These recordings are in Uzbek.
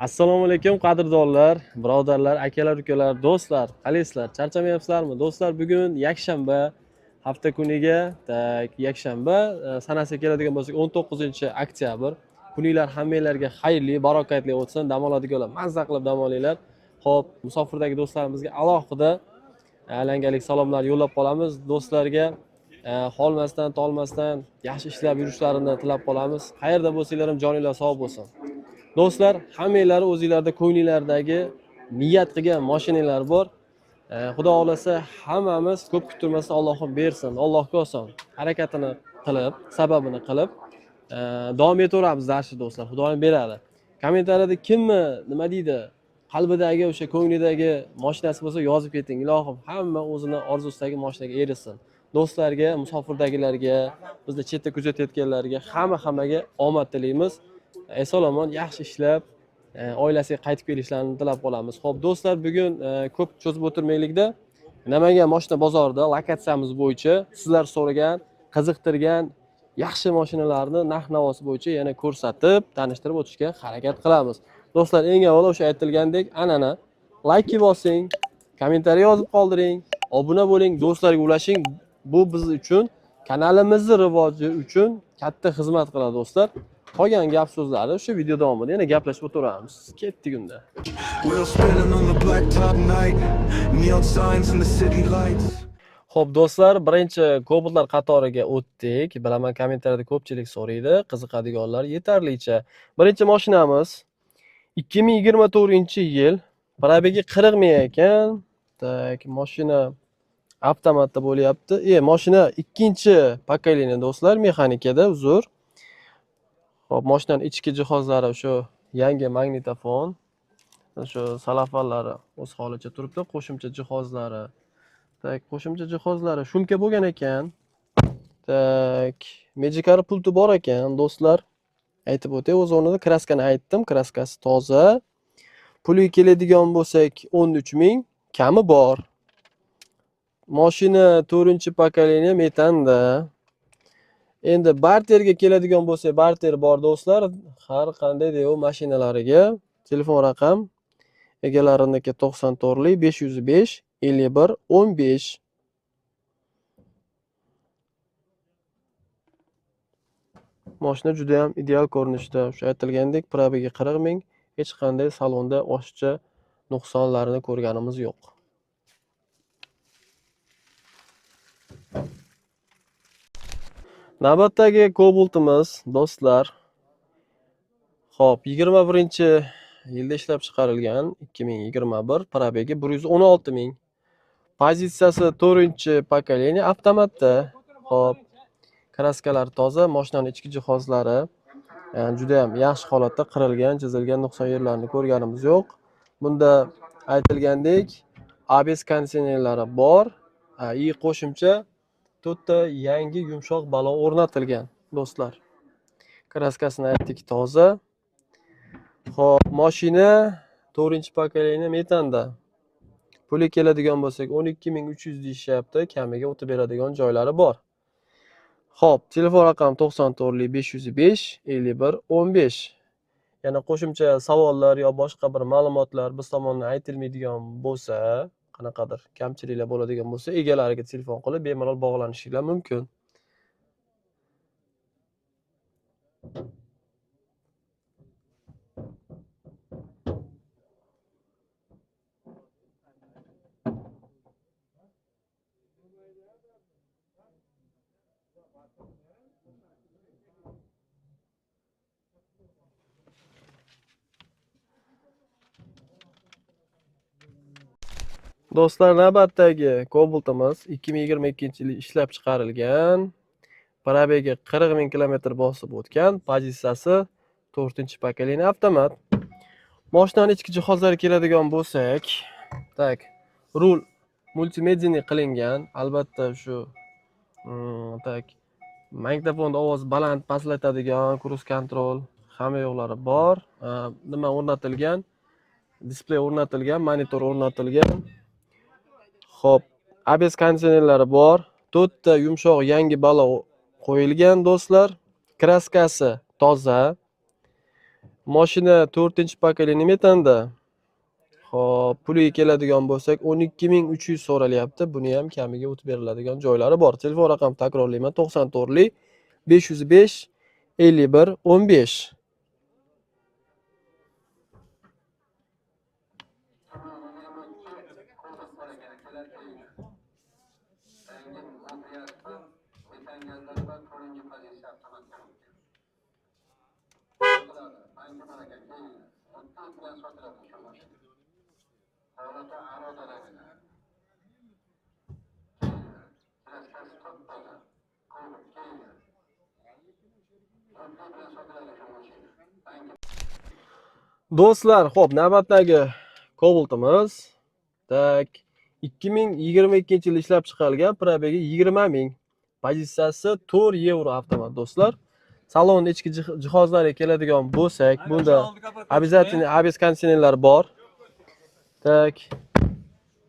Assalomu alaykum, qadrdonlar, birodarlar, akalar, ukalar, do'stlar, qalaysizlar? Charchamayapsizlarmi? Do'stlar, bugun yakshanba, hafta kuniga, так, yakshanba, sanasiga keladigan bo'lsak, 19-oktyabr. Kuninglar hammanglarga xayrli, barokatli o'tsin. Dam oladiganlar mazza qilib dam olinglar. Xo'p, musofirdagi do'stlarimizga alohida alangalik salomlar yo'llab qolamiz. Do'stlarga holmasdan, tolmasdan yaxshi ishlab yurishlarini tilab qolamiz. Qayerda bo'lsanglar ham joninglar sog' bo'lsin. Do'stlar, hammanglar o'zinglarda ko'nglinglardagi niyat qilgan mashinanglar bor. Xudo xohlasa hammamiz ko'p kuttirmasdan Allohim bersin, Allohga oson harakatini qilib, sababini qilib, davom etaveramiz darsni do'stlar. Xudoyim beradi. Kommentariyada kimni nima deydi, qalbidagi o'sha ko'nglidagi mashinasi bo'lsa yozib keting. Ilohim hamma o'zini orzusidagi mashinaga erishsin. Do'stlarga, musofirdagilarga, bizni chetda kuzatayotganlarga hammaga omad tilaymiz. Eson omon yaxshi ishlab, oilasiga qaytib kelishlarini tilab qolamiz. Xo'p, do'stlar, bugun ko'p cho'zib o'tirmaylikda. Namangan mashina bozorida lokatsiyamiz bo'yicha sizlar so'ragan, qiziqtirgan yaxshi mashinalarni narx-navosi bo'yicha yana ko'rsatib, tanishtirib o'tishga harakat qilamiz. Do'stlar, eng avvalo o'sha aytilgandek, anana like bosing, kommentariy yozib qoldiring, obuna bo'ling, do'stlarga ulashing. Bu biz uchun, kanalimizni rivoji uchun katta xizmat qiladi do'stlar. Qolgan gap so'zlarni shu video davomida yana gaplashib o'tiramiz. Ketdik unda. Wheels spinning on the blacktop night, neon signs in the city lights. Xo'p, do'stlar, birinchi Cobaltlar qatoriga o'tdik. Bilaman, kommentariyada ko'pchilik so'raydi, qiziqadiganlar yetarlicha. Birinchi mashinamiz 2024-yil, пробег i 40 ming ekan. Так, mashina avtomatda bo'lyapti. Mashina ikkinchi поколение do'stlar, mexanikada, uzr. Xo'p, mashinaning ichki jihozlari shu yangi magnitofon, shu salafanlari o'z holicha turibdi, qo'shimcha jihozlari. Так, qo'shimcha jihozlari шумка bo'lgan ekan. Так, Magicar pulti bor ekan, do'stlar. Aytib o'tay, o'z o'rnida kraskani aytdim, kraskasi toza. Puliga keladigan bo'lsak, 13 ming kami bor. Mashina 4-поколение metanda. Endi barterga keladigan bo'lsak, barter bor do'stlar. Har qanday dev mashinalariga telefon raqam egalariniki 94 505 51 15. Mashina juda ham ideal ko'rinishda. O'sha aytilgandek, пробег i 40 ming, hech qanday salonda oshiqcha nuqsonlarni ko'rganimiz yo'q. Navbatdagi Cobaltimiz do'stlar. Xo'p, 21-yilda ishlab chiqarilgan, 2021, пробег i 116 ming. Pozitsiyasi 4-поколение avtomatda. Xo'p, kraskalar toza, mashinaning ichki jihozlari, juda ham yaxshi holatda, qirilgan, chizilgan nuqson yerlarini ko'rganimiz yo'q. Bunda aytilgandek, ABS konditsionerlari bor, и qo'shimcha to'rtta yangi yumshoq balon o'rnatilgan do'stlar. Kraskasini aytdik, toza. Xo'p, mashina 4-поколение metanda. Puli keladigan bo'lsak, 12300 deyishyapti, kamiga o'tib beradigan joylari bor. Xo'p, telefon raqami 94 505 51 15. Yana qo'shimcha savollar yo boshqa bir ma'lumotlar biz tomonidan aytilmaydigan bo'lsa, qanaqadir kamchiliklar bo'ladigan bo'lsa, egalariga telefon qilib bemalol bog'lanishinglar mumkin. Do'stlar, navbatdagi Cobaltimiz 2022-yil ishlab chiqarilgan, пробег i 40 ming kilometr bosib o'tgan, pozitsiyasi 4-поколение avtomat. Mashinaning ichki jihozlariga keladigan bo'lsak, так, rul multimediani qilingan, albatta shu, так, magnitofonda ovoz baland pastlatadigan, cruise control hamma yo'qlari bor. Nima o'rnatilgan? Displey o'rnatilgan, monitor o'rnatilgan. Xo'p, ABS konditsionerlari bor. To'rtta yumshoq yangi balo qo'yilgan do'stlar. Kraskasi toza. Mashina 4-pokoleniya metanda. Xo'p, puliga keladigan bo'lsak 12 300 so'ralyapti. Buni ham kamiga o'tib beriladigan joylari bor. Telefon raqam takrorlayman: 94 505 51 15. Do'stlar, xo'p, navbatdagi Cobalt'imiz. Так, 2022-yil ishlab chiqarilgan, пробег i 20 ming. Pozitsiyasi 4 yevro avtomat, do'stlar. Salon ichki jihozlariga keladigan bo'lsak, bunda обязательно ABS konditsionerlar bor. Так.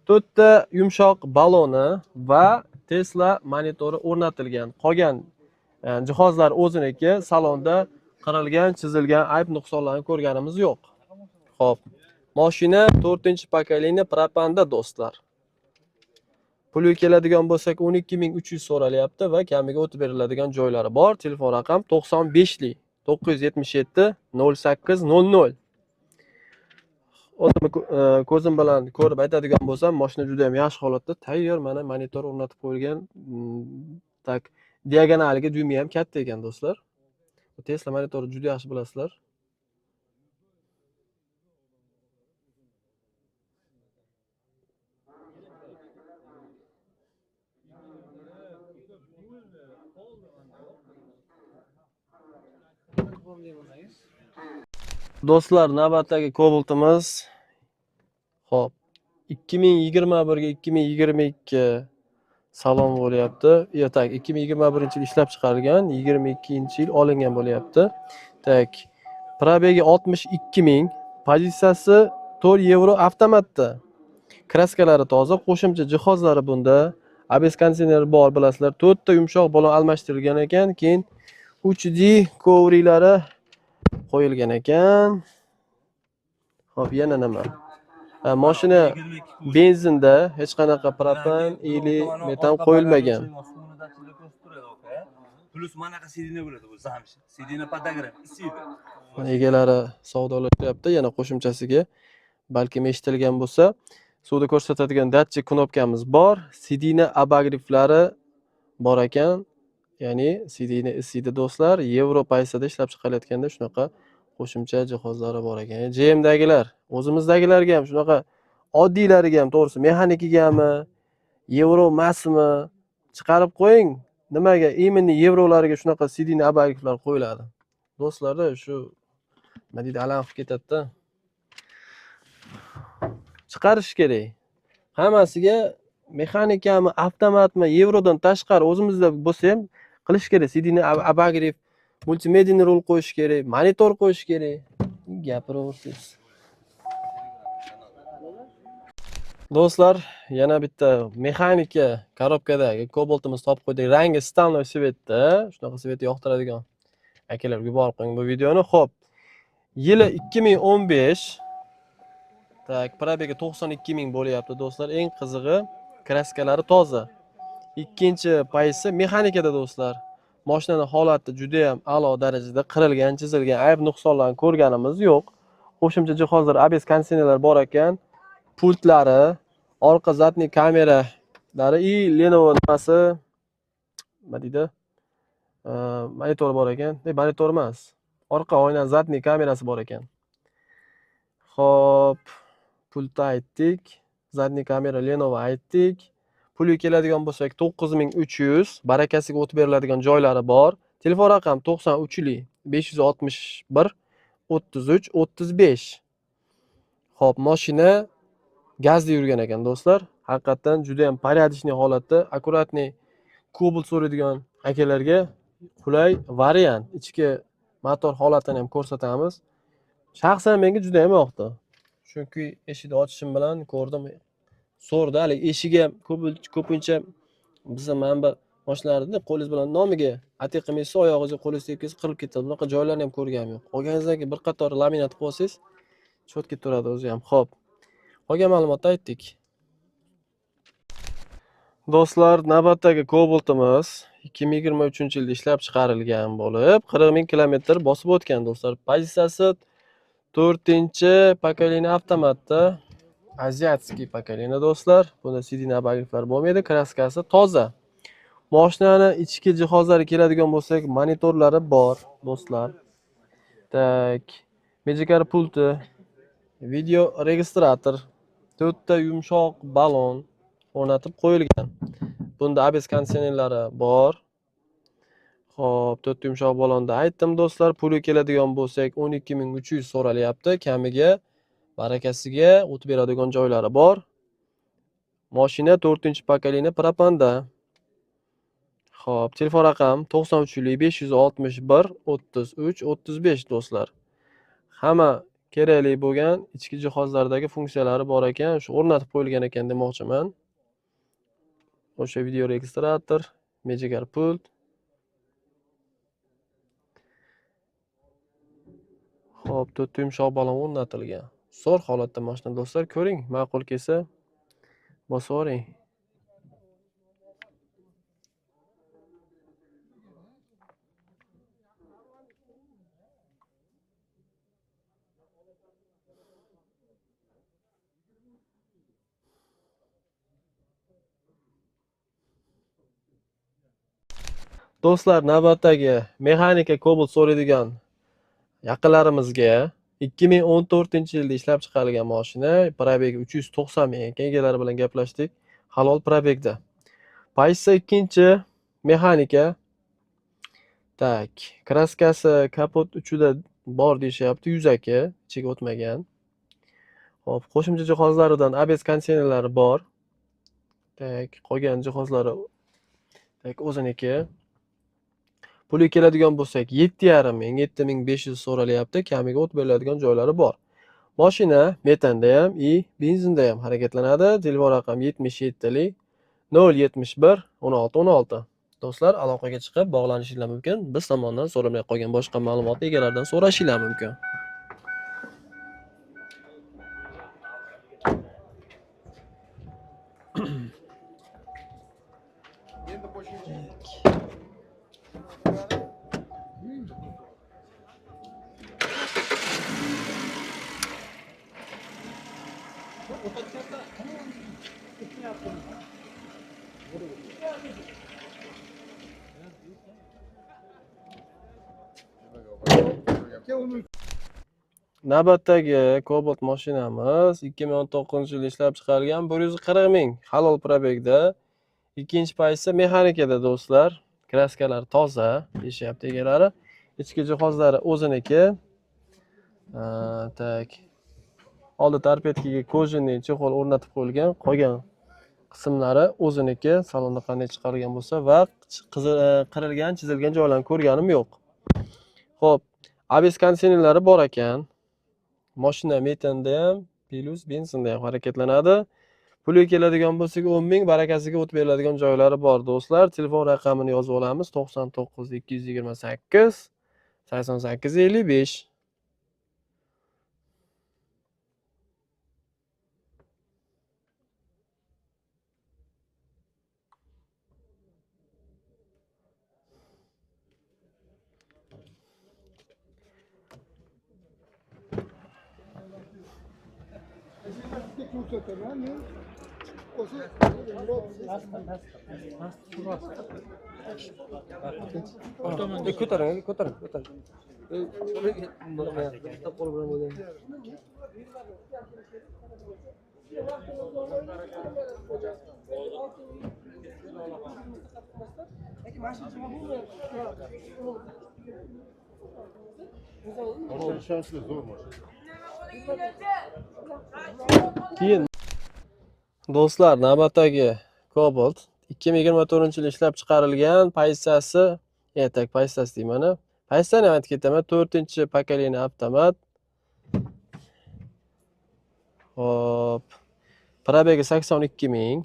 To'rtta yumshoq baloni va Tesla monitori o'rnatilgan. Qolgan jihozlar o'ziniki. Salonda qirilgan, chizilgan ayb nuqsonlarni ko'rganimiz yo'q. Xo'p. Mashina 4-pokoleniya propanda, do'stlar. Puliga keladigan bo'lsak 12 300 so'ralyapti va kamiga o'tib beriladigan joylari bor. Telefon raqam 95 977 08 00. O'zim ko'zim bilan ko'rib aytadigan bo'lsam, mashina juda ham yaxshi holatda, tayyor, mana monitor o'rnatib qo'yilgan. Так, diagonaliga dyumi ham katta ekan, do'stlar. Tesla monitori juda yaxshi bilasizlar. Do'stlar, navbatdagi Cobalt'imiz. Xo'p, 2021 ga 2022 salon bo'lyapti. Yo, так, 2021-yil ishlab chiqarilgan, 22-yil olingan bo'lyapti. Так, пробег i 62 ming, pozitsiyasi 4 yevro avtomatda. Kraskalari toza, qo'shimcha jihozlari bunda. ABS konditsioner bor, bilasizlar. 4 ta yumshoq balon almashtirilgan ekan, keyin 3D kovriklari qo'yilgan ekan. Xo'p, yana nima? Mashina benzinda, hech qanaqa propan или metan qo'yilmagan. Плюс manaqa сиденье bo'ladi, bu замш. Сиденье подогрев, isiydi. Mana egalari savdolashyapti, yana qo'shimchasiga balkim eshitilgan bo'lsa, suvda ko'rsatadigan datchik knopkamiz bor, сиденье обогрев lari bor ekan, ya'ni сиденье isiydi, do'stlar. Yevro paysida ishlab chiqarilayotganda shunaqa qo'shimcha jihozlari bor ekan. GMdagilar, o'zimizdagilarga ham shunaqa oddiylariga ham, to'g'risi, mexanikigami, yevro emasmi, chiqarib qo'ying. Nimaga именно yevrolariga shunaqa сиденье обогрев lar qo'yiladi? Do'stlarda shu nima deydi, alam qilib ketadi-da. Chiqarish kerak. Hammasiga mexanikami, avtomatmi, yevrodan tashqari o'zimizda bo'lsa ham qilish kerak. Сиденье обогрев, multimediya rul qo'yish kerak, monitor qo'yish kerak. Gapiraversangiz. Do'stlar, yana bitta mexanika korobkadagi Cobalt'imiz topib qo'ydik. Rangi стальной цвет da, shunaqa цвет yoqtiradigan akalarga yuborib qo'ying bu videoni. Xo'p. Yili 2015. Так, пробег i 92 ming bo'lyapti, do'stlar. Eng qizig'i, kraskalari toza. Ikkinchi paysi mexanikada, do'stlar. Mashinani holati juda ham a'lo darajada, qirilgan, chizilgan ayb nuqsonlarni ko'rganimiz yo'q. Qo'shimcha jihozlar ABS konditsionerlar bor ekan. Pultlari, orqa задний kameralari и Lenovo nimasi, nima deydi? Monitor bor ekan. Monitor emas. Orqa oyna задний kamerasi bor ekan. Xo'p, pultni aytdik. Задний kamera Lenovo aytdik. Puliga keladigan bo'lsak 9300, barakasiga o'tib beriladigan joylari bor. Telefon raqam 93 561 33 35. Xo'p, mashina gazda yurgan ekan, do'stlar. Haqiqatdan juda ham порядочный holatda, аккуратный Cobalt so'raydigan akalarga qulay variant. Ichki motor holatini ham ko'rsatamiz. Shaxsan menga juda ham yoqdi. Chunki eshikni ochishim bilan ko'rdim. So'rda hali eshigi ham ko'pincha biza mana bu Mashinalarni qo'lingiz bilan nomiga atiq qilmaysiz, oyog'ingizga qo'lingiz tegib ketsa qirilib ketadi. Bunaqa joylarni ham ko'rganim yo'q. Olganingizdan keyin bir qator laminat qilib olsangiz, cho'tki turadi o'zi ham. Xo'p. Qolgan ma'lumotni aytdik. Do'stlar, navbatdagi Cobalt'imiz 2023-yilda ishlab chiqarilgan bo'lib, 40 ming kilometr bosib o'tgan do'stlar. Pozitsiyasi 4-pokoleniya avtomatda, азиатский pokoleniya do'stlar. Bunda CD обогрев bo'lmaydi, kraskasi toza. Mashinani ichki jihozlari keladigan bo'lsak, monitorlari bor do'stlar. Так, Magicar pulti, video registrator, 4 ta yumshoq balon o'rnatib qo'yilgan. Bunda ABS konditsionerlari bor. Xo'p, 4 ta yumshoq balonda aytdim do'stlar. Puli keladigan bo'lsak 12 300 so'ralyapti. Kamiga barakasiga o'tib beradigan joylari bor. Mashina 4-pokoleniya propanda. Xo'p, telefon raqam 93 561 33 35 do'stlar. Hamma kerakli bo'lgan ichki jihozlardagi funksiyalari bor ekan, shu o'rnatib qo'yilgan ekan demoqchiman. O'sha video registrator, Magicar pult. Xo'p, 4 ta yumshoq balon o'rnatilgan. Zo'r holatda mashina do'stlar, ko'ring, ma'qul kelsa bosavering. Do'stlar, navbatdagi mexanika Cobalt so'raydigan yaqinlarimizga 2014-yilda ishlab chiqarilgan mashina, probegi 390 ming ekan, egalari bilan gaplashdik. Halol probegda. Pozitsiya 2-chi mexanika. Так, kraskasi kapot uchida bor deyishyapti, yuzaki, ichiga o'tmagan. Xo'p, qo'shimcha jihozlaridan ABS konditsionerlari bor. Так, qolgan jihozlari так o'ziniki. Puli keladigan bo'lsak 7,5 ming, 7500 so'ralyapti, kamiga o't beriladigan joylari bor. Mashina metanda ham, benzinda ham harakatlanadi. Telefon raqami 77 071 16 16. Do'stlar, aloqaga chiqib bog'lanishinglar mumkin. Biz tomondan so'ramay qolgan boshqa ma'lumotni egalaridan so'rashinglar mumkin. Navbatdagi Cobalt mashinamiz 2019-yilda ishlab chiqarilgan, 140 ming halol probegda. Ikkinchi pozitsiya mexanikada do'stlar. Kraskalar toza deyishyapti egalari. Ichki jihozlari o'ziniki. Так. Oldi torpedkaga kojinli chexol o'rnatib qo'yilgan, qolgan qismlari o'ziniki. Salonda qanday chiqarilgan bo'lsa va qirilgan, chizilgan joylarni ko'rganim yo'q. Xo'p, ABS konditsionerlari bor ekan. Mashina metanda ham, plus benzinda ham harakatlanadi. Puliga keladigan bo'lsak 10 ming barakasiga o't beriladigan joylari bor do'stlar. Telefon raqamini yozib olamiz: 99 228 88 55. Ko'taring, ko'taring, ko'taring. Bitta qo'l bilan bo'lgan. Keyin do'stlar, navbatdagi Cobalt 2024-yilda ishlab chiqarilgan, pozitsiyasi, tak, pozitsiyasi deyman-a. Pozitsiyani ham aytib ketaman, 4-pokoleniya avtomat. Hop. Probegi 82 ming.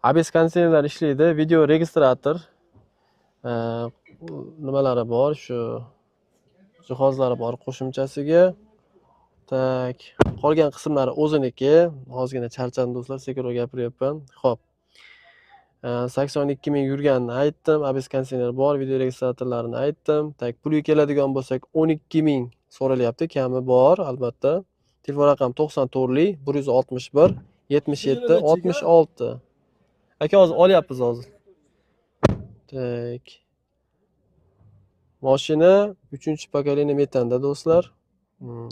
ABS konditsionerlar ishlaydi, video registrator nimalari bor, shu jihozlari bor qo'shimchasiga. Так, qolgan qismlari o'ziniki. Ozgina charchadim do'stlar, sekinroq gapiryapman. Xo'p. 82 ming yurganini aytdim, ABS konditsioner bor, video registratorlarini aytdim. Так, puliga keladigan bo'lsak 12 ming so'ralyapti, kami bor albatta. Telefon raqami 94 161 77 66. Aka, hozir olyapmiz hozir. Так. Mashina 3-поколение metanda do'stlar.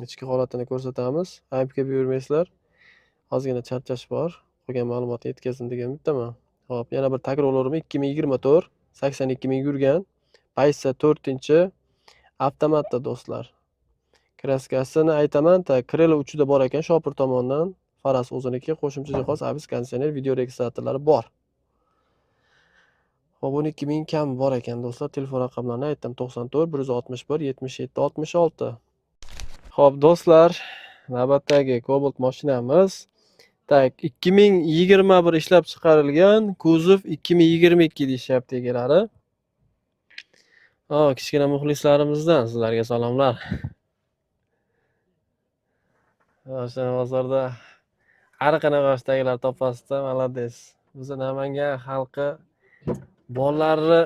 Ichki holatini ko'rsatamiz. Aybga buyurmaysizlar. Ozgina charchash bor. Qolgan ma'lumotni yetkazdim degan umiddaman. Xo'p, yana bir takrorlayman. 2024, 82 ming yurgan. Pozitsiya 4-chi avtomatda do'stlar. Kraskasini aytaman, крыло uchida bor ekan shopir tomonidan. Faras o'ziniki, qo'shimcha jihoz, ABS konditsioner, video registratorlari bor. Xo'p, 12 ming kam bor ekan do'stlar. Telefon raqamlarini aytdim: 94 161 77 66. Xo'p, do'stlar, navbatdagi Cobalt mashinamiz. Так, 2021 ishlab chiqarilgan, kuzov 2022 deyishyapti egalari. Oh, kichkina muxlislarimizdan sizlarga salomlar. O'sha bozorda har qanaqa yoshdagilar topasizda, молодец. Bizni Namangan xalqi bolalarni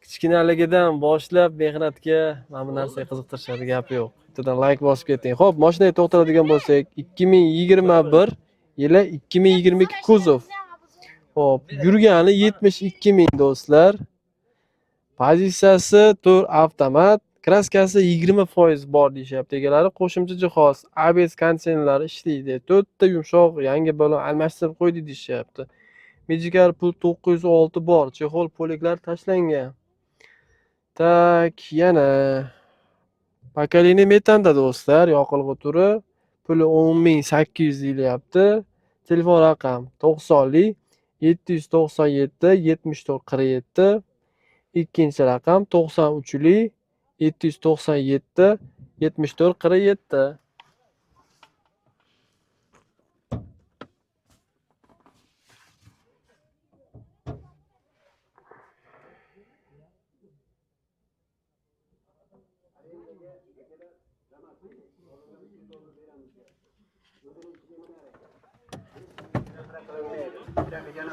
kichkinaligidan boshlab mehnatga, mana bu narsaga qiziqtirishadi, gap yo'q. Bittadan layk bosib keting. Xo'p, mashinaga to'xtaladigan bo'lsak, 2021 yili 2022 kuzov. Xo'p, yurgani 72 ming do'stlar. Pozitsiyasi 4 avtomat, kraskasi 20% bor deyishyapti egalari. Qo'shimcha jihoz, ABS konditsionerlari ishlaydi. 4 ta yumshoq yangi balon almashtirib qo'ydi deyishyapti. Magicar pul 906 bor, чехол poliklar tashlangan. Так, yana поколение metanda do'stlar, yoqilg'i turi, puli 10 800 deyilyapti. Telefon raqam 90lik 797 74 47. Ikkinchi raqam 93lik 797 74 47.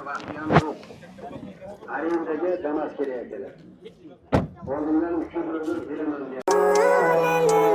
Vaqtiyam yo'q. Arendaga Damas kerak akalar. Oldindan 300 rubl beraman.